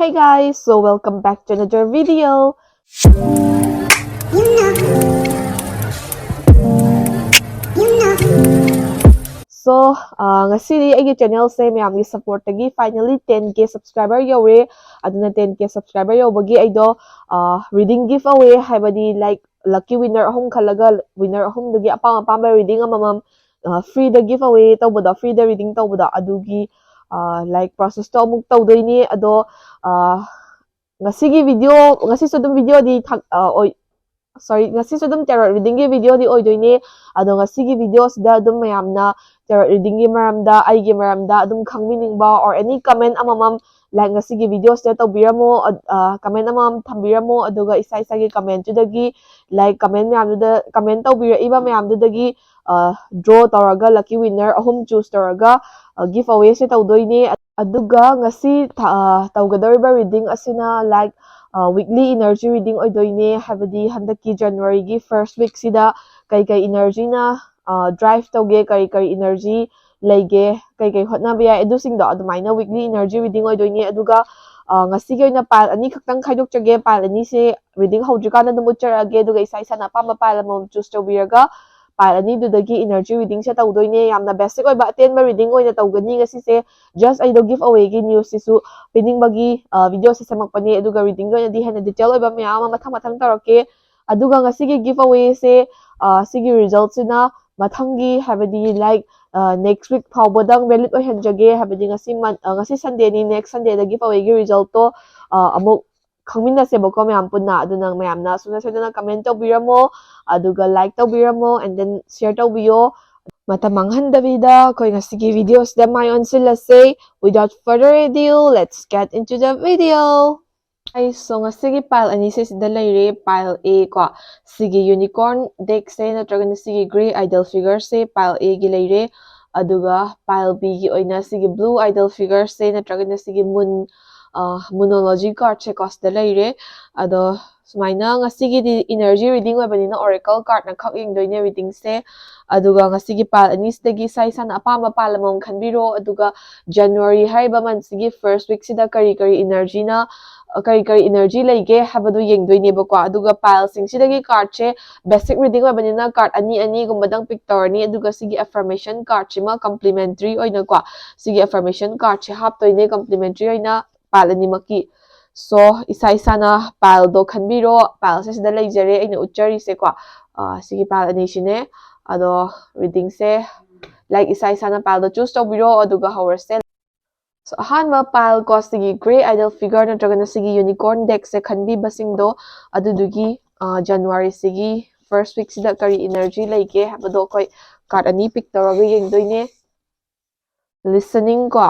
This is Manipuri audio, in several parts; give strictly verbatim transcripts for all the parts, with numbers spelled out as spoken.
Hey guys, so welcome back to another video. So, uh, ꯉꯁꯤꯗꯤ ꯑꯩꯒꯤ channelꯁꯦ ꯃꯌꯥꯝꯒꯤ supportꯇꯒꯤ finally ten K subscriber ꯌꯧꯔꯦ. ꯑꯗꯨꯅ ten K subscriber ꯌꯧꯕꯒꯤ ꯑꯩꯗꯣ uh, reading giveaway, ꯍꯥꯏꯕꯗꯤ like lucky winner ꯑꯍꯨꯝ ꯈꯜꯂꯒ winner ꯑꯍꯨꯝꯗꯨꯒꯤ ꯑꯄꯥꯝ ꯑꯄꯥꯝꯕ reading ꯑꯃꯃꯝ uh, freeꯗ giveaway ꯇꯧꯕꯗꯣ, freeꯗ reading ꯇꯧꯕꯗꯣ, ꯑꯗꯨꯒꯤ uh, like processꯇꯣ ꯑꯃꯨꯛ ꯇꯧꯗꯣꯏꯅꯤ. ꯑꯗꯣ uh, ꯉꯁꯤꯒꯤ video, ꯉꯁꯤꯁꯨ ꯑꯗꯨꯝ videoꯗꯤ ꯊꯥ- ꯑ, ꯑꯣꯏ sorry, ꯉꯁꯤꯁꯨ ꯑꯗꯨꯝ tarot readingꯒꯤ videoꯗꯤ ꯑꯣꯏꯗꯣꯏꯅꯦ. ꯑꯗꯣ ꯉꯁꯤꯒꯤ videoꯁꯤꯗ ꯑꯗꯨꯝ ꯃꯌꯥꯝꯅ tarot readingꯒꯤ ꯃꯔꯝꯗ, ꯑꯩꯒꯤ ꯃꯔꯝꯗ ꯑꯗꯨꯝ ꯈꯪꯕꯤꯅꯤꯡꯕ or any comment ꯑꯃꯃꯝ like ꯉꯁꯤꯒꯤ videoꯁꯤꯗ ꯇꯧꯕꯤꯔꯝꯃꯣ, comment ꯑꯃꯃꯝ ꯊꯝꯕꯤꯔꯝꯃꯣ. ꯑꯗꯨꯒ ꯏꯁꯥ ꯏꯁꯥꯒꯤ commentꯇꯨꯗꯒꯤ like comment ꯃꯌꯥꯝꯗꯨꯗ, comment ꯇꯧꯕꯤꯔꯛꯏꯕ ꯃꯌꯥꯝꯗꯨꯗꯒꯤ draw ꯇꯧꯔꯒ lucky winner ꯑꯍꯨꯝ choose ꯇꯧꯔꯒ giveawayꯁꯦ ꯇꯧꯗꯣꯏꯅꯦ. ꯑꯗꯨꯒ ꯉꯁꯤ ꯇꯧꯒꯗꯧꯔꯤꯕ reading ꯑꯁꯤꯅ like weekly energy reading ꯑꯣꯏꯗꯣꯏꯅꯦ. ꯍꯥꯏꯕꯗꯤ ꯍꯟꯗꯛꯀꯤ Januaryꯒꯤ first weekꯁꯤꯗ ꯀꯩ ꯀꯩ energyꯅ drive ꯇꯧꯒꯦ, ꯀꯔꯤ ꯀꯔꯤ energy ꯂꯩꯒꯦ, ꯀꯩ ꯀꯩ ꯍꯣꯠꯅꯕ ꯌꯥꯏ, ꯑꯗꯨꯁꯤꯡꯗꯣ ꯑꯗꯨꯃꯥꯏꯅ weekly energy reading ꯑꯣꯏꯗꯣꯏꯅꯦ. ꯑꯗꯨꯒ ꯉꯁꯤꯒꯤ ꯑꯣꯏꯅ pile ꯑꯅꯤ ꯈꯛꯇꯪ ꯈꯥꯏꯗꯣꯛꯆꯒꯦ. Pile ꯑꯅꯤꯁꯦ reading ꯍꯧꯗ꯭ꯔꯤꯀꯥꯟꯗ ꯑꯗꯨꯝ ꯎꯠꯆꯔꯛꯑꯒꯦ, ꯑꯗꯨꯒ ꯏꯁꯥ ꯏꯁꯥꯅ ꯑꯄꯥꯝꯕ pile ꯑꯃꯃꯝ choose ꯇꯧꯕꯤꯔꯒ pile ꯑꯅꯤꯗꯨꯗꯒꯤ energy readingꯁꯦ ꯇꯧꯗꯣꯏꯅꯦ. ꯌꯥꯝꯅ basic ꯑꯣꯏꯕ ꯑꯇꯦꯟꯕ reading ꯑꯣꯏꯅ ꯇꯧꯒꯅꯤ ꯉꯁꯤꯁꯦ. Just ꯑꯩꯗꯣ giveawayꯒꯤ newsꯁꯤꯁꯨ ꯄꯤꯅꯤꯡꯕꯒꯤ videoꯁꯦ ꯁꯦꯝꯃꯛꯄꯅꯦ. ꯑꯗꯨꯒ readingꯒꯤ ꯑꯣꯏꯅꯗꯤ ꯍꯦꯟꯅ detail ꯑꯣꯏꯕ ꯃꯌꯥꯝ ꯑꯃ ꯃꯊꯪ ꯃꯊꯪ ꯇꯧꯔꯛꯀꯦ. ꯑꯗꯨꯒ ꯉꯁꯤꯒꯤ giveawayꯁꯦ ꯁꯤꯒꯤ resultꯁꯤꯅ ꯃꯊꯪꯒꯤ, ꯍꯥꯏꯕꯗꯤ like next week ꯐꯥꯎꯕꯗꯪ valid ꯑꯣꯏꯍꯟꯖꯒꯦ. ꯍꯥꯏꯕꯗꯤ ꯉꯁꯤ ꯉꯁꯤ Sundayꯅꯤ, next Sundayꯗ giveawayꯒꯤ resultꯇꯣ ꯑꯃꯨꯛ ꯈꯪꯃꯤꯟꯅꯁꯦꯕꯀꯣ ꯃꯌꯥꯝ ꯄꯨꯟꯅ. ꯑꯗꯨꯅ ꯃꯌꯥꯝꯅ ꯁꯨꯡꯁꯣꯏ ꯁꯣꯏꯗꯅ comment ꯇꯧꯕꯤꯔꯝꯃꯣ, ꯑꯗꯨꯒ like ꯇꯧꯕꯤꯔꯝꯃꯣ, and then share ꯇꯧꯕꯤꯌꯣ. ꯃꯇꯝ ꯃꯥꯡꯍꯟꯗꯕꯤꯗ ꯑꯩꯈꯣꯏ ꯉꯁꯤꯒꯤ videoꯁꯤꯗ ꯃꯥꯏ ꯑꯣꯟꯁꯤꯜꯂꯁꯦ. Without further ado, let's get into the video. ꯑꯩꯁꯨ ꯉꯁꯤꯒꯤ pile ꯑꯅꯤꯁꯦ ꯁꯤꯗ ꯂꯩꯔꯦ. Pile A ꯀꯣ, ꯁꯤꯒꯤ unicorn deckꯁꯦ ꯅꯠꯇ꯭ꯔꯒꯅ ꯁꯤꯒꯤ grey idol figureꯁꯦ pile Aꯒꯤ ꯂꯩꯔꯦ. ꯑꯗꯨꯒ pile Bꯒꯤ ꯑꯣꯏꯅ ꯁꯤꯒꯤ blue idol figureꯁꯦ ꯅꯠꯇ꯭ꯔꯒꯅ ꯁꯤꯒꯤ moon, moonology cardꯁꯦ ꯀꯣ, ꯁꯤꯗ ꯂꯩꯔꯦ. ꯑꯗꯣ ꯁꯨꯃꯥꯏꯅ ꯉꯁꯤꯒꯤꯗꯤ energy reading ꯑꯣꯏꯕꯅꯤꯅ oracle cardꯅ ꯈꯛ ꯌꯦꯡꯗꯣꯏꯅꯦ readingꯁꯦ꯫ ꯑꯗꯨꯒ ꯉꯁꯤꯒꯤ pile ꯑꯅꯤꯁꯤꯗꯒꯤ ꯏꯁꯥ ꯏꯁꯥꯅ ꯑꯄꯥꯝꯕ pile ꯑꯃꯃꯝ ꯈꯟꯕꯤꯔꯣ꯫ ꯑꯗꯨꯒ January ꯍꯥꯏꯔꯤꯕ monthꯁꯤꯒꯤ first weekꯁꯤꯗ ꯀꯔꯤ ꯀꯔꯤ energyꯅ, ꯀꯔꯤ ꯀꯔꯤ energy ꯂꯩꯒꯦ ꯍꯥꯏꯕꯗꯨ ꯌꯦꯡꯗꯣꯏꯅꯦꯕꯀꯣ꯫ ꯑꯗꯨꯒ pileꯁꯤꯡꯁꯤꯗꯒꯤ cardꯁꯦ basic reading ꯑꯣꯏꯕꯅꯤꯅ card ꯑꯅꯤ ꯑꯅꯤꯒꯨꯝꯕꯗꯪ pick ꯇꯧꯔꯅꯤ꯫ ꯑꯗꯨꯒ ꯁꯤꯒꯤ affirmation cardꯁꯤꯃ complimentary ꯑꯣꯏꯅꯀꯣ, ꯁꯤꯒꯤ affirmation cardꯁꯦ ꯍꯥꯞꯇꯣꯏꯅꯦ complimentary ꯑꯣꯏꯅ pile ꯑꯅꯤꯃꯛꯀꯤ꯫ So ꯏꯁꯥ ꯏꯁꯥꯅ pileꯗꯣ ꯈꯟꯕꯤꯔꯣ꯫ Pileꯁꯦ ꯁꯤꯗ ꯂꯩꯖꯔꯦ, ꯑꯩꯅ ꯎꯠꯆꯔꯤꯁꯦꯀꯣ꯫ ꯑ, ꯁꯤꯒꯤ pile ꯑꯅꯤꯁꯤꯅꯦ꯫ ꯑꯗꯣ readingꯁꯦ like ꯏꯁꯥ ꯏꯁꯥꯅ pileꯗꯣ choose ꯇꯧꯕꯤꯔꯣ, ꯑꯗꯨꯒ ꯍꯧꯔꯁꯦ꯫ So ꯑꯍꯥꯟꯕ pile ꯀꯣ, ꯁꯤꯒꯤ grey idol figure ꯅꯠꯇ꯭ꯔꯒꯅ ꯁꯤꯒꯤ unicorn deckꯁꯦ ꯈꯟꯕꯤꯕꯁꯤꯡꯗꯣ, ꯑꯗꯨꯗꯨꯒꯤ, ꯑ, Januaryꯁꯤꯒꯤ first weekꯁꯤꯗ ꯀꯔꯤ energy ꯂꯩꯒꯦ ꯍꯥꯏꯕꯗꯣ ꯑꯩꯈꯣꯏ card ꯑꯅꯤ pick ꯇꯧꯔꯒ ꯌꯦꯡꯗꯣꯏꯅꯦ꯫ Listening ꯀꯣ,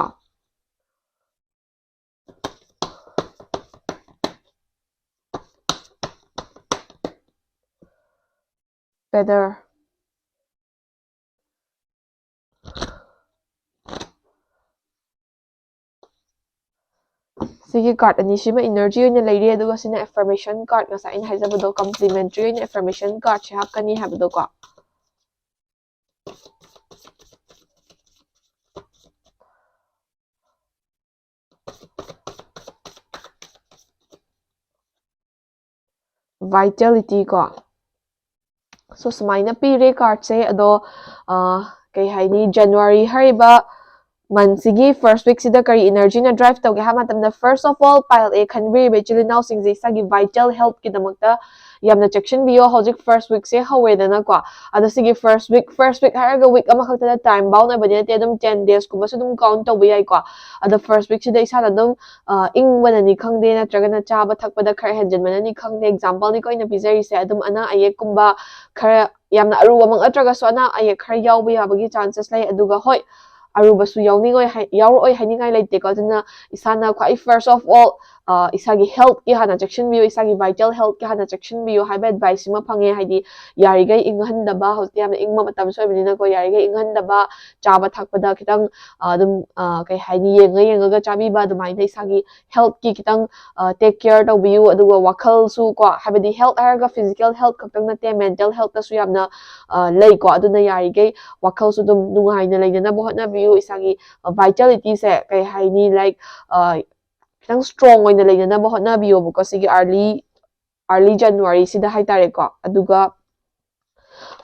Feather, ꯁꯤꯒꯤ card ꯑꯅꯤꯁꯤꯃ energy ꯑꯣꯏꯅ ꯂꯩꯔꯤ, ꯑꯗꯨꯒ ꯁꯤꯅ affirmation card, ꯉꯁꯥꯏ ꯑꯩꯅ ꯍꯥꯏꯖꯕꯗꯣ complimentary ꯑꯣꯏꯅ affirmation cardꯁꯦ ꯍꯥꯞꯀꯅꯤ ꯍꯥꯏꯕꯗꯣꯀꯣ꯫ Vitality ꯀꯣ꯫ So ꯁꯨꯃꯥꯏꯅ ꯄꯤꯔꯦ cardꯁꯦ꯫ ꯑꯗꯣ, ꯑ, ꯀꯩ ꯍꯥꯏꯅꯤ, January ꯍꯥꯏꯔꯤꯕ monthꯁꯤꯒꯤ first weekꯁꯤꯗ ꯀꯔꯤ energyꯅ drive ꯇꯧꯒꯦ ꯍꯥꯏꯕ ꯃꯇꯝꯗ, first of all, pile A ꯈꯟꯕꯤꯔꯤꯕ ꯏꯆꯤꯜ ꯏꯅꯥꯎꯁꯤꯡꯁꯦ ꯏꯁꯥꯒꯤ vital healthꯀꯤꯗꯃꯛꯇ ꯌꯥꯝꯅ ꯆꯦꯛꯁꯤꯟꯕꯤꯌꯣ꯫ ꯍꯧꯖꯤꯛ first weekꯁꯦ ꯍꯧꯔꯦꯗꯅꯀꯣ꯫ ꯑꯗꯣ ꯁꯤꯒꯤ first week, first week ꯍꯥꯏꯔꯒ week ꯑꯃꯈꯛꯇꯗ time bound ꯑꯣꯏꯕꯗꯤ ꯅꯠꯇꯦ, ꯑꯗꯨꯝ ten daysꯀꯨꯝꯕꯁꯨ ꯑꯗꯨꯝ count ꯇꯧꯕ ꯌꯥꯏꯀꯣ꯫ ꯑꯗꯣ first weekꯁꯤꯗ ꯏꯁꯥꯅ ꯑꯗꯨꯝ, ꯑ, ꯏꯪꯕꯅꯅꯤ ꯈꯪꯗꯦ, ꯅꯠꯇ꯭ꯔꯒꯅ ꯆꯥꯕ ꯊꯛꯄꯗ ꯈꯔ ꯍꯦꯟꯖꯤꯟꯕꯅꯅꯤ ꯈꯪꯗꯦ, exampleꯅꯤꯀꯣ ꯑꯩꯅ ꯄꯤꯖꯔꯤꯁꯦ, ꯑꯗꯨꯝ ꯑꯅꯥ ꯑꯌꯦꯛꯀꯨꯝꯕ ꯈꯔ, ꯌꯥꯝꯅ ꯑꯔꯨꯕꯃꯛ ꯅꯠꯇ꯭ꯔꯒꯁꯨ ꯑꯅꯥ ꯑꯌꯦꯛ ꯈꯔ ꯌꯥꯎꯕ ꯌꯥꯕꯒꯤ chances ꯂꯩ꯫ ꯑꯗꯨꯒ ꯍꯣꯏ, ꯑꯔꯨꯕꯁꯨ ꯌꯥꯎꯅꯤꯡꯉꯣꯏ ꯍꯥꯏ-, ꯌꯥꯎꯔꯛꯑꯣꯏ ꯍꯥꯏꯅꯤꯡꯉꯥꯏ ꯂꯩꯇꯦꯀꯣ꯫ ꯑꯗꯨꯅ ꯏꯁꯥꯅ ꯈ꯭ꯋꯥꯏ first of all, ꯏꯁꯥꯒꯤ healthꯀꯤ ꯍꯥꯟꯅ ꯆꯦꯛꯁꯤꯟꯕꯤꯌꯨ, ꯏꯁꯥꯒꯤ vital healthꯀꯤ ꯍꯥꯟꯅ ꯆꯦꯛꯁꯤꯟꯕꯤꯌꯨ ꯍꯥꯏꯕ advice ꯑꯃ ꯐꯪꯉꯦ꯫ ꯍꯥꯏꯗꯤ ꯌꯥꯔꯤꯈꯩ ꯏꯪꯍꯟꯗꯕ, ꯍꯧꯖꯤꯛꯇꯤ ꯌꯥꯝꯅ ꯏꯪꯕ ꯃꯇꯝꯁꯨ ꯑꯣꯏꯕꯅꯤꯅꯀꯣ, ꯌꯥꯔꯤꯈꯩ ꯏꯪꯍꯟꯗꯕ, ꯆꯥꯕ ꯊꯛꯄꯗ ꯈꯤꯇꯪ ꯑꯗꯨꯝ ꯀꯩ ꯍꯥꯏꯅꯤ, ꯌꯦꯡꯉ ꯌꯦꯡꯉꯒ ꯆꯥꯕꯤꯕ, ꯑꯗꯨꯃꯥꯏꯅ ꯏꯁꯥꯒꯤ healthꯀꯤ ꯈꯤꯇꯪ take care ꯇꯧꯕꯤꯌꯨ꯫ ꯑꯗꯨꯒ ꯋꯥꯈꯜꯁꯨ ꯀꯣ, ꯍꯥꯏꯕꯗꯤ health ꯍꯥꯏꯔꯒ physical health ꯈꯛꯇꯪ ꯅꯠꯇꯦ, mental healthꯇꯁꯨ ꯌꯥꯝꯅ ꯂꯩꯀꯣ꯫ ꯑꯗꯨꯅ ꯌꯥꯔꯤꯈꯩ ꯋꯥꯈꯜꯁꯨ ꯑꯗꯨꯝ ꯅꯨꯡꯉꯥꯏꯅ ꯂꯩꯅꯅꯕ ꯍꯣꯠꯅꯕꯤꯌꯨ꯫ ꯏꯁꯥꯒꯤ vitalityꯁꯦ ꯀꯩ ꯍꯥꯏꯅꯤ, like ꯈꯤꯇꯪ strong ꯑꯣꯏꯅ ꯂꯩꯅꯅꯕ ꯍꯣꯠꯅꯕꯤꯌꯣꯕꯀꯣ, ꯁꯤꯒꯤ early early Januaryꯁꯤꯗ ꯍꯥꯏꯇꯥꯔꯦꯀꯣ꯫ ꯑꯗꯨꯒ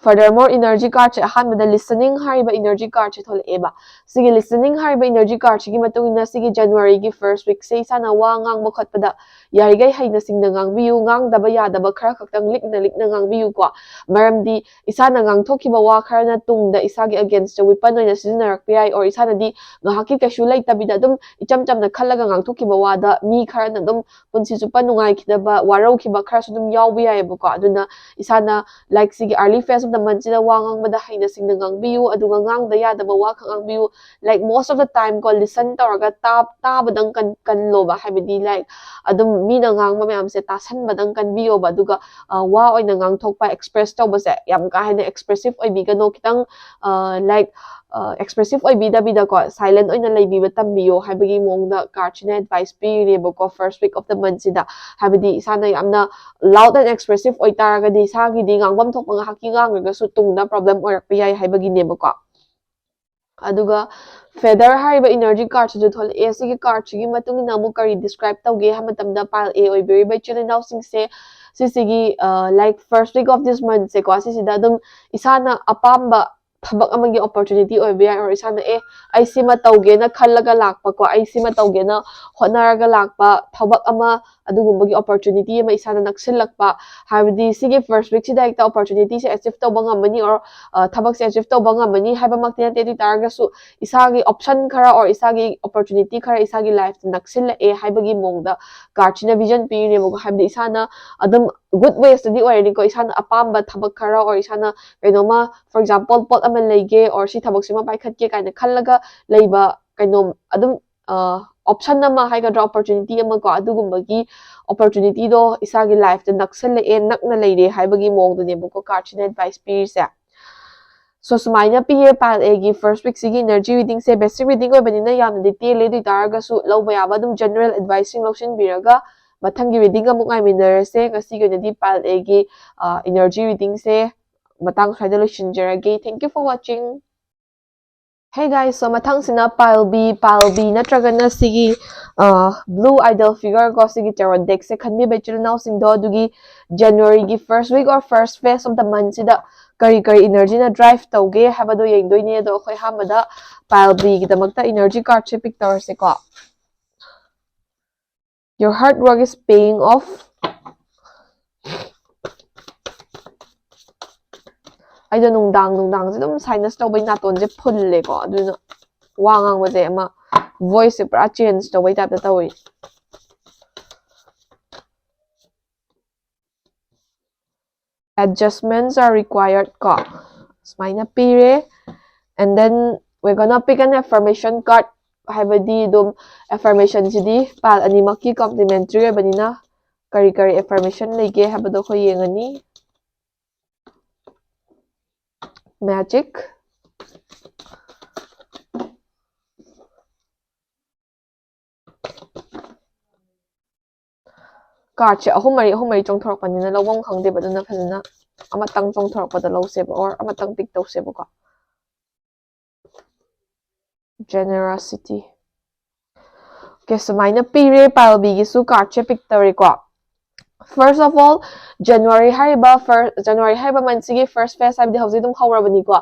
furthermore energy cardꯁꯦ ꯑꯍꯥꯟꯕꯗ listening ꯍꯥꯏꯔꯤꯕ energy cardꯁꯦ ꯊꯣꯛꯂꯛꯑꯦꯕ꯫ ꯁꯤꯒꯤ listening ꯍꯥꯏꯔꯤꯕ energy cardꯁꯤꯒꯤ ꯃꯇꯨꯡ ꯏꯟꯅ ꯁꯤꯒꯤ Januaryꯒꯤ first weekꯁꯦ ꯏꯁꯥꯅ ꯋꯥ ꯉꯥꯡꯕ ꯈꯣꯠꯄꯗ ꯌꯥꯔꯤꯈꯩ ꯍꯩꯅ ꯁꯤꯡꯅ ꯉꯥꯡꯕꯤꯌꯨ, ꯉꯥꯡꯗꯕ ꯌꯥꯗꯕ ꯈꯔ ꯈꯛꯇꯪ ꯂꯤꯛꯅ ꯂꯤꯛꯅ ꯉꯥꯡꯕꯤꯌꯨꯀꯣ꯫ ꯃꯔꯝꯗꯤ ꯏꯁꯥꯅ ꯉꯥꯡꯊꯣꯛꯈꯤꯕ ꯋꯥ ꯈꯔꯅ ꯇꯨꯡꯗ ꯏꯁꯥꯒꯤ againstꯇ weapon ꯑꯣꯏꯅ ꯁꯤꯖꯤꯟꯅꯔꯛꯄ ꯌꯥꯏ, or ꯏꯁꯥꯅꯗꯤ ꯉꯥꯏꯍꯥꯛꯀꯤ ꯀꯩꯁꯨ ꯂꯩꯇꯕꯤꯗ ꯑꯗꯨꯝ ꯏꯆꯝ ꯆꯝꯅ ꯈꯜꯂꯒ ꯉꯥꯡꯊꯣꯛꯈꯤꯕ ꯋꯥꯗ ꯃꯤ ꯈꯔꯅ ꯑꯗꯨꯝ ꯄꯨꯟꯁꯤ ꯆꯨꯞꯄ ꯅꯨꯡꯉꯥꯏꯈꯤꯗꯕ, ꯋꯥꯔꯧꯈꯤꯕ ꯈꯔꯁꯨ ꯑꯗꯨꯝ ꯌꯥꯎꯕ ꯌꯥꯏꯑꯕꯀꯣ꯫ ꯑꯗꯨꯅ ꯏꯁꯥꯅ like ꯁꯤꯒꯤ early phase of the monthꯁꯤꯗ ꯋꯥ ꯉꯥꯡꯕꯗ ꯍꯩꯅ ꯁꯤꯡꯅ ꯉꯥꯡꯕꯤꯌꯨ, ꯑꯗꯨꯒ ꯉꯥꯡꯗ ꯌꯥꯗꯕ ꯋꯥ ꯈꯛ ꯉꯥꯡꯕꯤꯌꯨ꯫ Like most of the time ꯀꯣ, listen ꯇꯧꯔꯒ ꯇꯥꯕꯗꯪ ꯀꯟ ꯀꯜꯂꯣꯕ꯫ ꯍꯥꯏꯕꯗꯤ like ꯑꯗꯨꯝ ꯃꯤꯅ ꯉꯥꯡꯕ ꯃꯌꯥꯝꯁꯦ ꯇꯥꯁꯟꯕꯗꯪ ꯀꯟꯕꯤꯌꯣꯕ꯫ ꯑꯗꯨꯒ ꯋꯥ ꯑꯣꯏꯅ ꯉꯥꯡꯊꯣꯛꯄ, express ꯇꯧꯕꯁꯦ ꯌꯥꯝ ꯀꯥ ꯍꯦꯟꯅ expressive ꯑꯣꯏꯕꯤꯒꯅꯣ꯫ ꯈꯤꯇꯪ like expressive ꯑꯣꯏꯕꯤꯗꯕꯤꯗꯀꯣ, silent ꯑꯣꯏꯅ ꯂꯩꯕꯤꯕ ꯇꯝꯕꯤꯌꯣ ꯍꯥꯏꯕꯒꯤ ꯃꯑꯣꯡꯗ cardꯁꯤꯅ advice ꯄꯤꯔꯤꯅꯦꯕꯀꯣ first week of the monthꯁꯤꯗ꯫ ꯍꯥꯏꯕꯗꯤ ꯏꯁꯥꯅ ꯌꯥꯝꯅ loud and expressive ꯑꯣꯏꯇꯥꯔꯒꯗꯤ ꯏꯁꯥꯒꯤꯗꯤ ꯉꯥꯡꯐꯝ ꯊꯣꯛꯄ ꯉꯥꯏꯍꯥꯛꯀꯤ ꯉꯥꯡꯈ꯭ꯔꯒꯁꯨ ꯇꯨꯡꯗ problem ꯑꯣꯏꯔꯛꯄ ꯌꯥꯏ ꯍꯥꯏꯕꯒꯤꯅꯦꯕꯀꯣ꯫ ꯑꯗꯨꯒ feather ꯍꯥꯏꯔꯤꯕ energy cardꯁꯤꯁꯨ ꯊꯣꯛꯂꯛꯑꯦ꯫ ꯁꯤꯒꯤ cardꯁꯤꯒꯤ ꯃꯇꯨꯡ ꯏꯟꯅ ꯑꯃꯨꯛ ꯀꯔꯤ describe ꯇꯧꯒꯦ ꯍꯥꯏꯕ ꯃꯇꯝꯗ, pile A ꯑꯣꯏꯕꯤꯔꯤꯕ ꯏꯆꯤꯜ ꯏꯅꯥꯎꯁꯤꯡꯁꯦ ꯁꯤꯁꯤꯒꯤ like first week of this monthꯁꯦꯀꯣ, ꯁꯤꯁꯤꯗ ꯑꯗꯨꯝ ꯏꯁꯥꯅ ꯑꯄꯥꯝꯕ ꯊꯕꯛ ꯑꯃꯒꯤ opportunity ꯑꯣꯏꯕ ꯌꯥꯏ, or ꯏꯁꯥꯅ ꯑꯦ ꯑꯩ ꯁꯤꯃ ꯇꯧꯒꯦꯅ ꯈꯜꯂꯒ ꯂꯥꯛꯄꯀꯣ, ꯑꯩ ꯁꯤꯃ ꯇꯧꯒꯦꯅ ꯍꯣꯠꯅꯔꯒ ꯂꯥꯛꯄ ꯊꯕꯛ ꯑꯃ, ꯑꯗꯨꯒꯨꯝꯕꯒꯤ opportunity ꯑꯃ ꯏꯁꯥꯅ ꯅꯛꯁꯤꯜꯂꯛꯄ꯫ ꯍꯥꯏꯕꯗꯤ ꯁꯤꯒꯤ first weekꯁꯤꯗ ꯍꯦꯛꯇ opportunityꯁꯦ achieve ꯇꯧꯕ ꯉꯝꯃꯅꯤ, or ꯊꯕꯛꯁꯦ achieve ꯇꯧꯕ ꯉꯝꯃꯅꯤ ꯍꯥꯏꯕꯃꯛꯇꯤ ꯅꯠꯇꯦ꯫ ꯑꯗꯨ ꯑꯣꯏ ꯇꯥꯔꯒꯁꯨ ꯏꯁꯥꯒꯤ option ꯈꯔ, or ꯏꯁꯥꯒꯤ opportunity ꯈꯔ ꯏꯁꯥꯒꯤ lifeꯇ ꯅꯛꯁꯤꯜꯂꯛꯑꯦ ꯍꯥꯏꯕꯒꯤ ꯃꯑꯣꯡꯗ cardꯁꯤꯅ vision ꯄꯤꯔꯤꯅꯦꯕꯀꯣ꯫ ꯍꯥꯏꯕꯗꯤ ꯏꯁꯥꯅ ꯑꯗꯨꯝ good waysꯇꯗꯤ ꯑꯣꯏꯔꯅꯤꯀꯣ, ꯏꯁꯥꯅ ꯑꯄꯥꯝꯕ ꯊꯕꯛ ꯈꯔ, or ꯏꯁꯥꯅ ꯀꯩꯅꯣꯝꯃ, for example ꯄꯣꯠ ꯑꯃ ꯂꯩꯒꯦ, or ꯁꯤ ꯊꯕꯛꯁꯤꯃ ꯄꯥꯏꯈꯠꯀꯦ ꯀꯥꯏꯅ ꯈꯜꯂꯒ ꯂꯩꯕ ꯀꯩꯅꯣꯝ ꯑꯗꯨꯝ option ꯑꯃ ꯍꯥꯏꯒꯗ꯭ꯔꯥ, opportunity ꯑꯃ ꯀꯣ, ꯑꯗꯨꯒꯨꯝꯕꯒꯤ opportunityꯗꯣ ꯏꯁꯥꯒꯤ lifeꯇ ꯅꯛꯁꯜꯂꯛꯑꯦ, ꯅꯛꯅ ꯂꯩꯔꯦ ꯍꯥꯏꯕꯒꯤ ꯃꯑꯣꯡꯗꯨꯅꯦꯕꯀꯣ cardꯁꯤꯅ advice ꯄꯤꯔꯤꯁꯦ꯫ So ꯁꯨꯃꯥꯏꯅ ꯄꯤꯌꯦ pile Aꯒꯤ first weekꯁꯤꯒꯤ energy readingꯁꯦ꯫ Basic reading ꯑꯣꯏꯕꯅꯤꯅ ꯌꯥꯝꯅꯗꯤ ꯇꯦꯜꯂꯦ, ꯑꯗꯨ ꯑꯣꯏꯇꯥꯔꯒꯁꯨ ꯂꯧꯕ ꯌꯥꯕ ꯑꯗꯨꯝ general adviceꯁꯤꯡ ꯂꯧꯁꯤꯟꯕꯤꯔꯒ ꯃꯊꯪꯒꯤ reading ꯑꯃꯨꯛ ꯉꯥꯏꯃꯤꯟꯅꯔꯁꯦ꯫ ꯉꯁꯤꯒꯤ ꯑꯣꯏꯅꯗꯤ pile Aꯒꯤ energy readingꯁꯦ ꯃꯇꯥꯡ ꯁ꯭ꯋꯥꯏꯗ ꯂꯣꯏꯁꯤꯟꯖꯔꯒꯦ꯫ Thank you for watching. Hey guys, so ꯃꯊꯪꯁꯤꯅ pile B, pile B ꯅꯠꯇ꯭ꯔꯒꯅ ꯁꯤꯒꯤ blue idol figure ꯀꯣ, ꯁꯤꯒꯤ tarot deckꯁꯦ ꯈꯟꯕꯤꯕ ꯏꯆꯤꯜ ꯏꯅꯥꯎꯁꯤꯡꯗꯣ, ꯑꯗꯨꯒꯤ Januaryꯒꯤ first week or first phase of the monthꯁꯤꯗ ꯀꯔꯤ ꯀꯔꯤ energyꯅ drive ꯇꯧꯒꯦ ꯍꯥꯏꯕꯗꯣ ꯌꯦꯡꯗꯣꯏꯅꯦ꯫ ꯑꯗꯣ ꯑꯩꯈꯣꯏ ꯑꯍꯥꯟꯕꯗ pile Bꯒꯤꯗꯃꯛꯇ energy cardꯁꯦ pick ꯇꯧꯔꯁꯦꯀꯣ꯫ Your hard work is paying off. ꯑꯩꯗꯣ ꯅꯨꯡꯗꯥꯡ ꯅꯨꯡꯗꯥꯡꯁꯦ ꯑꯗꯨꯝ sinus ꯇꯧꯕꯩ ꯅꯥꯇꯣꯟꯁꯦ ꯐꯨꯜꯂꯦꯀꯣ, ꯑꯗꯨꯅ ꯋꯥ ꯉꯥꯡꯕꯁꯦ ꯑꯃ voiceꯁꯦ ꯄꯨꯔꯥ change ꯇꯧꯕꯩ typeꯇ ꯇꯧꯏ꯫ Adjustments are required ꯀꯣ, ꯁꯨꯃꯥꯏꯅ ꯄꯤꯔꯦ꯫ And then we're gonna pick an affirmation card, ꯍꯥꯏꯕꯗꯤ ꯑꯗꯨꯝ affirmationꯁꯤꯗꯤ pile ꯑꯅꯤꯃꯛꯀꯤ complimentary ꯑꯣꯏꯕꯅꯤꯅ ꯀꯔꯤ ꯀꯔꯤ affirmation ꯂꯩꯒꯦ ꯍꯥꯏꯕꯗꯣ ꯑꯩꯈꯣꯏ ꯌꯦꯡꯉꯅꯤ꯫ Magic. Cardꯁꯦ ꯑꯍꯨꯝ ꯃꯔꯤ ꯑꯍꯨꯝ ꯃꯔꯤ ꯆꯣꯡꯊꯣꯔꯛꯄꯅꯤꯅ ꯂꯧꯐꯝ ꯈꯪꯗꯦꯕ, ꯑꯗꯨꯅ ꯐꯖꯅ ꯑꯃꯇꯪ ꯆꯣꯡꯊꯣꯔꯛꯄꯗ ꯂꯧꯁꯦꯕ, or ꯑꯃꯇꯪ pick ꯇꯧꯁꯦꯕꯀꯣ꯫ Generosity. Okay, ꯁꯨꯃꯥꯏꯅ ꯄꯤꯔꯦ, pile Bꯒꯤꯁꯨ cardꯁꯦ pick ꯇꯧꯔꯦꯀꯣ꯫ First of all, January ꯍꯥꯏꯔꯤꯕ first, January ꯍꯥꯏꯔꯤꯕ monthꯁꯤꯒꯤ first phase ꯍꯥꯏꯕꯗꯤ ꯍꯧꯖꯤꯛ ꯑꯗꯨꯝ ꯍꯧꯔꯕꯅꯤꯀꯣ꯫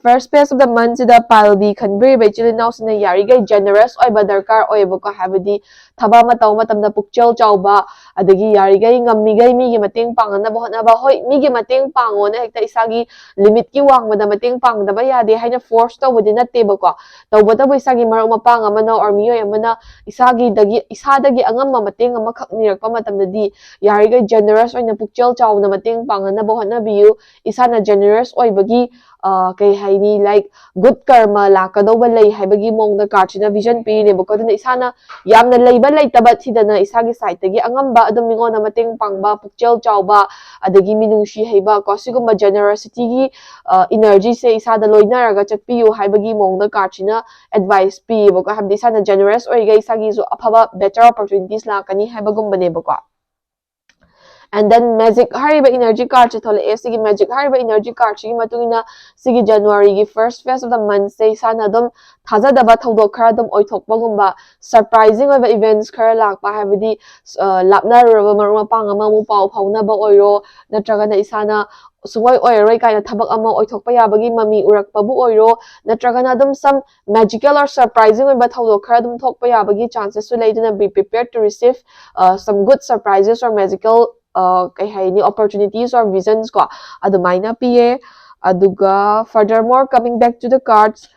First phase of the monthꯁꯤꯗ pile B ꯈꯟꯕꯤꯔꯤꯕ ꯏꯆꯤꯜ ꯏꯅꯥꯎꯁꯤꯡꯅ ꯌꯥꯔꯤꯈꯩ generous ꯑꯣꯏꯕ ꯗꯔꯀꯥꯔ ꯑꯣꯏꯌꯦꯕꯀꯣ, ꯍꯥꯏꯕꯗꯤ ꯊꯕꯛ ꯑꯃ ꯇꯧꯕ ꯃꯇꯝꯗ ꯄꯨꯛꯆꯦꯜ ꯆꯥꯎꯕ, ꯑꯗꯒꯤ ꯌꯥꯔꯤꯈꯩ ꯉꯝꯃꯤꯈꯩ ꯃꯤꯒꯤ ꯃꯇꯦꯡ ꯄꯥꯡꯅꯅꯕ ꯍꯣꯠꯅꯕ꯫ ꯍꯣꯏ, ꯃꯤꯒꯤ ꯃꯇꯦꯡ ꯄꯥꯡꯉꯣꯅ ꯍꯦꯛꯇ ꯏꯁꯥꯒꯤ limit ꯀꯤ ꯋꯥꯡꯃꯗ ꯃꯇꯦꯡ ꯄꯥꯡꯗꯕ ꯌꯥꯗꯦ ꯍꯥꯏꯅ force ꯇꯧꯕꯗꯤ ꯅꯠꯇꯦꯕꯀꯣ꯫ ꯇꯧꯕꯇꯕꯨ ꯏꯁꯥꯒꯤ ꯃꯔꯨꯞ ꯃꯄꯥꯡ ꯑꯃꯅ or ꯃꯤꯑꯣꯏ ꯑꯃꯅ ꯏꯁꯥꯒꯤꯗꯒꯤ, ꯏꯁꯥꯗꯒꯤ ꯑꯉꯝꯕ ꯃꯇꯦꯡ ꯑꯃꯈꯛ ꯅꯤꯔꯛꯄ ꯃꯇꯝꯗꯗꯤ ꯌꯥꯔꯤꯈꯩ generous ꯑꯣꯏꯅ ꯄꯨꯛꯆꯦꯜ ꯆꯥꯎꯅ ꯃꯇꯦꯡ ꯄꯥꯡꯅꯅꯕ ꯍꯣꯠꯅꯕꯤꯌꯨ꯫ ꯏꯁꯥꯅ generous ꯑꯣꯏꯕꯒꯤ, ꯑ, ꯀꯩ ꯍꯥꯏꯅꯤ, like, good ꯀꯔꯃ ꯂꯥꯛꯀꯗꯧꯕ ꯂꯩ ꯍꯥꯏꯕꯒꯤ ꯃꯑꯣꯡꯗ card ꯁꯤꯅ vision ꯄꯤꯔꯤꯅꯦꯕꯀꯣ꯫ ꯑꯗꯨꯅ ꯏꯁꯥꯅ ꯌꯥꯝꯅ ꯂꯩꯕ ꯂꯩꯇꯕ ꯊꯤꯗꯅ ꯏꯁꯥꯒꯤ side ꯇꯒꯤ ꯑꯉꯝꯕ ꯑꯗꯨꯝ ꯃꯤꯉꯣꯟꯗ ꯃꯇꯦꯡ ꯄꯥꯡꯕ, ꯄꯨꯛꯆꯦꯜ ꯆꯥꯎꯕ, ꯑꯗꯒꯤ ꯃꯤꯅꯨꯡꯁꯤ ꯍꯩꯕ ꯀꯣ, ꯁꯤꯒꯨꯝꯕ generosity ꯒꯤ, ꯑ, energy ꯁꯦ ꯏꯁꯥꯗ ꯂꯣꯏꯅꯔꯒ ꯆꯠꯄꯤꯌꯨ ꯍꯥꯏꯕꯒꯤ ꯃꯑꯣꯡꯗ card ꯁꯤꯅ advice ꯄꯤꯌꯦꯕꯀꯣ꯫ ꯍꯥꯏꯕꯗꯤ ꯏꯁꯥꯅ generous ꯑꯣꯏꯔꯤꯈꯩ ꯏꯁꯥꯒꯤꯁꯨ ꯑꯐꯕ better opportunities ꯂꯥꯛꯀꯅꯤ ꯍꯥꯏꯕꯒꯨꯝꯕꯅꯦꯕꯀꯣ꯫ And then Magician ꯍꯥꯏꯔꯤꯕ energy card ꯁꯦ ꯊꯣꯛꯂꯛꯑꯦ꯫ ꯁꯤꯒꯤ Magician ꯍꯥꯏꯔꯤꯕ energy card ꯁꯤꯒꯤ ꯃꯇꯨꯡ ꯏꯟꯅ ꯁꯤꯒꯤ January ꯒꯤ first phase of the month ꯁꯦ ꯏꯁꯥꯅ ꯑꯗꯨꯝ ꯊꯥꯖꯗꯕ ꯊꯧꯗꯣꯛ ꯈꯔ ꯑꯗꯨꯝ ꯑꯣꯏꯊꯣꯛꯄꯒꯨꯝꯕ, surprising ꯑꯣꯏꯕ events ꯈꯔ ꯂꯥꯛꯄ, ꯍꯥꯏꯕꯗꯤ, ꯑ, ꯂꯥꯞꯅꯔꯨꯔꯕ ꯃꯔꯨꯞ ꯃꯄꯥꯡ ꯑꯃ ꯑꯃꯨꯛ ꯄꯥꯎ ꯐꯥꯎꯅꯕ ꯑꯣꯏꯔꯣ, ꯅꯠꯇ꯭ꯔꯒꯅ ꯏꯁꯥꯅ ꯁꯨꯡꯑꯣꯏ ꯑꯣꯏꯔꯔꯣꯏ ꯀꯥꯏꯅ ꯊꯕꯛ ꯑꯃ ꯑꯣꯏꯊꯣꯛꯄ ꯌꯥꯕꯒꯤ ꯃꯃꯤ ꯎꯔꯛꯄꯕꯨ ꯑꯣꯏꯔꯣ, ꯅꯠꯇ꯭ꯔꯒꯅ ꯑꯗꯨꯝ some magical or surprising ꯑꯣꯏꯕ ꯊꯧꯗꯣꯛ ꯈꯔ ꯑꯗꯨꯝ ꯊꯣꯛꯄ ꯌꯥꯕꯒꯤ chances ꯁꯨ ꯂꯩ꯫ ꯑꯗꯨꯅ be prepared to receive, uh, some good surprises or magical, uh, ꯀꯩ ꯍꯥꯏꯅꯤ, opportunities or visions ꯀꯣ, ꯑꯗꯨꯃꯥꯏꯅ ꯄꯤꯌꯦ꯫ ꯑꯗꯨꯒ furthermore, coming back to the cards,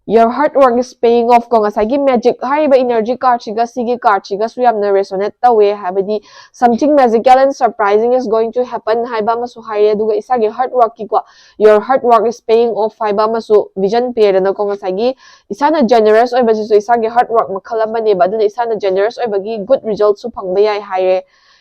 your hard work is paying off ꯀꯣ, ꯉꯁꯥꯏꯒꯤ Magician ꯍꯥꯏꯔꯤꯕ energy card ꯁꯤꯒ ꯁꯤꯒꯤ card ꯁꯤꯒꯁꯨ ꯌꯥꯝꯅ resonate ꯇꯧꯋꯦ꯫ ꯍꯥꯏꯕꯗꯤ something magical and surprising is going to happen ꯍꯥꯏꯕ ꯑꯃꯁꯨ ꯍꯥꯏꯔꯦ꯫ ꯑꯗꯨꯒ ꯏꯁꯥꯒꯤ hard work ꯀꯤꯀꯣ, your hard work is paying off ꯍꯥꯏꯕ ꯑꯃꯁꯨ vision ꯄꯤꯔꯦꯗꯅꯀꯣ꯫ ꯉꯁꯥꯏꯒꯤ ꯏꯁꯥꯅ generous ꯑꯣꯏꯕꯁꯤꯁꯨ ꯏꯁꯥꯒꯤ hard work ꯃꯈꯜ ꯑꯃꯅꯦꯕ꯫ ꯑꯗꯨꯅ ꯏꯁꯥꯅ generous ꯑꯣꯏꯕꯒꯤ good result ꯁꯨ ꯐꯪꯕ ꯌꯥꯏ ꯍꯥꯏꯔꯦ꯫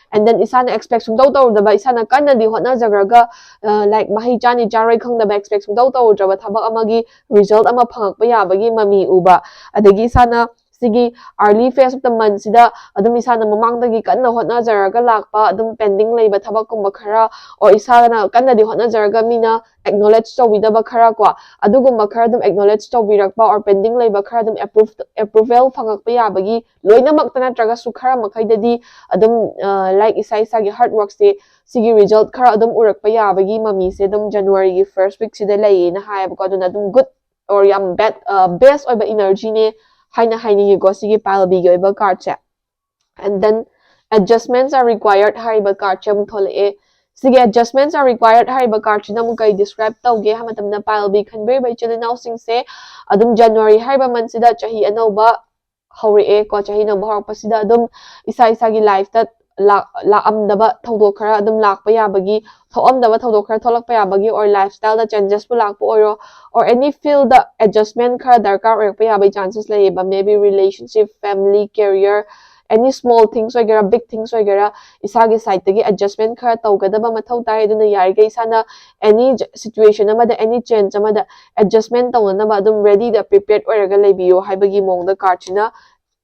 And then ꯏꯁꯥꯅ expect ꯁꯨꯡꯇꯧ ꯇꯧꯔꯨꯗꯕ, ꯏꯁꯥꯅ ꯀꯟꯅꯗꯤ ꯍꯣꯠꯅꯖꯈ꯭ꯔꯒ, ꯑ, like, ꯃꯍꯩ ꯆꯥꯅꯤ ꯆꯥꯔꯣꯏ ꯈꯪꯗꯕ, expect ꯁꯨꯡꯇꯧ ꯇꯧꯔꯨꯗ꯭ꯔꯕ ꯊꯕꯛ ꯑꯃꯒꯤ result ꯑꯃ ꯐꯪꯉꯛꯄ ꯌꯥꯕꯒꯤ ꯃꯃꯤ ꯎꯕ꯫ ꯑꯗꯒꯤ ꯏꯁꯥꯅ ꯁꯤꯒꯤ early phase of the month ꯁꯤꯗ ꯑꯗꯨꯝ ꯏꯁꯥꯅ ꯃꯃꯥꯡꯗꯒꯤ ꯀꯟꯅ ꯍꯣꯠꯅꯖꯔꯒ ꯂꯥꯛꯄ, ꯑꯗꯨꯝ pending ꯂꯩꯕ ꯊꯕꯛꯀꯨꯝꯕ ꯈꯔ, or ꯏꯁꯥꯅ ꯀꯟꯅꯗꯤ ꯍꯣꯠꯅꯖꯔꯒ ꯃꯤꯅ acknowledge ꯇꯧꯕꯤꯗꯕ ꯈꯔ ꯀꯣ, ꯑꯗꯨꯒꯨꯝꯕ ꯈꯔ ꯑꯗꯨꯝ acknowledge ꯇꯧꯕꯤꯔꯛꯄ or pending ꯂꯩꯕ ꯈꯔ ꯑꯗꯨꯝ approve, approval ꯐꯪꯉꯛꯄ ꯌꯥꯕꯒꯤ, ꯂꯣꯏꯅꯃꯛꯇ ꯅꯠꯇ꯭ꯔꯒꯁꯨ ꯈꯔ ꯃꯈꯩꯗꯗꯤ ꯑꯗꯨꯝ, ꯑ, like, ꯏꯁꯥ ꯏꯁꯥꯒꯤ hard work ꯁꯦ ꯁꯤꯒꯤ result ꯈꯔ ꯑꯗꯨꯝ ꯎꯔꯛꯄ ꯌꯥꯕꯒꯤ ꯃꯃꯤꯁꯦ ꯑꯗꯨꯝ January ꯒꯤ first week ꯁꯤꯗ ꯂꯩꯌꯦꯅ ꯍꯥꯏꯌꯦꯕꯀꯣ꯫ ꯑꯗꯨꯅ ꯑꯗꯨꯝ good or ꯌꯥꯝ bad, ꯑ, best ꯑꯣꯏꯕ energy ꯅꯦ ꯍꯥꯏꯅ ꯍꯥꯏꯅꯤꯡꯉꯤꯀꯣ ꯁꯤꯒꯤ pile B ꯒꯤ ꯑꯣꯏꯕ card say. And then adjustments are required ꯍꯥꯏꯔꯤꯕ card ꯁꯦ ꯑꯃꯨꯛ ꯊꯣꯛꯂꯛꯑꯦ꯫ ꯁꯤꯒꯤ adjustments are required ꯍꯥꯏꯔꯤꯕ card ꯁꯤꯅ ꯑꯃꯨꯛ ꯀꯩ describe ꯇꯧꯒꯦ ꯍꯥꯏꯕ ꯃꯇꯝꯗ, pile B ꯈꯟꯕꯤꯔꯤꯕ ꯏꯆꯤꯜ ꯏꯅꯥꯎꯁꯤꯡꯁꯦ ꯑꯗꯨꯝ January ꯍꯥꯏꯔꯤꯕ month ꯁꯤꯗ ꯆꯍꯤ ꯑꯅꯧꯕ ꯍꯧꯔꯛꯑꯦ ꯀꯣ꯫ ꯆꯍꯤ ꯑꯅꯧꯕ ꯍꯧꯔꯛꯄꯁꯤꯗ ꯑꯗꯨꯝ ꯏꯁꯥ ꯏꯁꯥꯒꯤ life ꯇ ꯂꯥꯛ- ꯂꯥꯛꯑꯝꯗꯕ ꯊꯧꯗꯣꯛ ꯈꯔ ꯑꯗꯨꯝ ꯂꯥꯛꯄ ꯌꯥꯕꯒꯤ, ꯊꯣꯛꯑꯝꯗꯕ ꯊꯧꯗꯣꯛ ꯈꯔ ꯊꯣꯛꯂꯛꯄ ꯌꯥꯕꯒꯤ, or lifestyle ꯗ changes ꯄꯨ ꯂꯥꯛꯄ ꯑꯣꯏꯔꯣ, or any field the adjustment ꯈꯔ ꯗꯔꯀꯥꯔ ꯑꯣꯏꯔꯛꯄ ꯌꯥꯕꯒꯤ chances ꯂꯩꯌꯦꯕ꯫ Maybe relationship, family, career, any small things ꯑꯣꯏꯒꯦꯔꯥ, big things ꯑꯣꯏꯒꯦꯔꯥ, ꯏꯁꯥꯒꯤ side ꯇꯒꯤ adjustment ꯈꯔ ꯇꯧꯒꯗꯕ ꯃꯊꯧ ꯇꯥꯏ꯫ ꯑꯗꯨꯅ ꯌꯥꯔꯤꯈꯩ ꯏꯁꯥꯅ any situation ꯑꯃꯗ, any change ꯑꯃꯗ adjustment ꯇꯧꯅꯅꯕ ꯑꯗꯨꯝ ready ꯗ prepared ꯑꯣꯏꯔꯒ ꯂꯩꯕꯤꯌꯣ ꯍꯥꯏꯕꯒꯤ ꯃꯑꯣꯡꯗ card ꯁꯤꯅ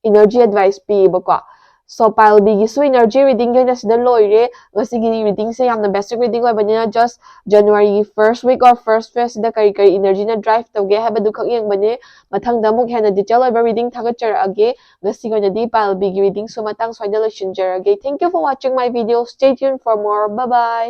energy advice ꯄꯤꯌꯦꯕꯀꯣ꯫ So pile B ꯒꯤꯁꯨ energy reading ꯒꯤ ꯑꯣꯏꯅ ꯁꯤꯗ ꯂꯣꯏꯔꯦ꯫ ꯉꯁꯤꯒꯤ reading ꯁꯦ ꯌꯥꯝꯅ basic reading ꯑꯣꯏꯕꯅꯤꯅ just January ꯒꯤ first week or first phase ꯁꯤꯗ ꯀꯔꯤ ꯀꯔꯤ energy ꯅ drive ꯇꯧꯒꯦ ꯍꯥꯏꯕꯗꯨ ꯈꯛ ꯌꯦꯡꯕꯅꯦ꯫ ꯃꯊꯪꯗ ꯑꯃꯨꯛ ꯍꯦꯟꯅ detail ꯑꯣꯏꯕ reading ꯊꯥꯒꯠꯆꯔꯛꯑꯒꯦ꯫ ꯉꯁꯤꯒꯤ ꯑꯣꯏꯅꯗꯤ pile B ꯒꯤ reading ꯁꯨ ꯃꯇꯥꯡ ꯁ꯭ꯋꯥꯏꯗ ꯂꯣꯏꯁꯤꯟꯖꯔꯒꯦ꯫ Thank you for watching my video. Stay tuned for more. Bye bye.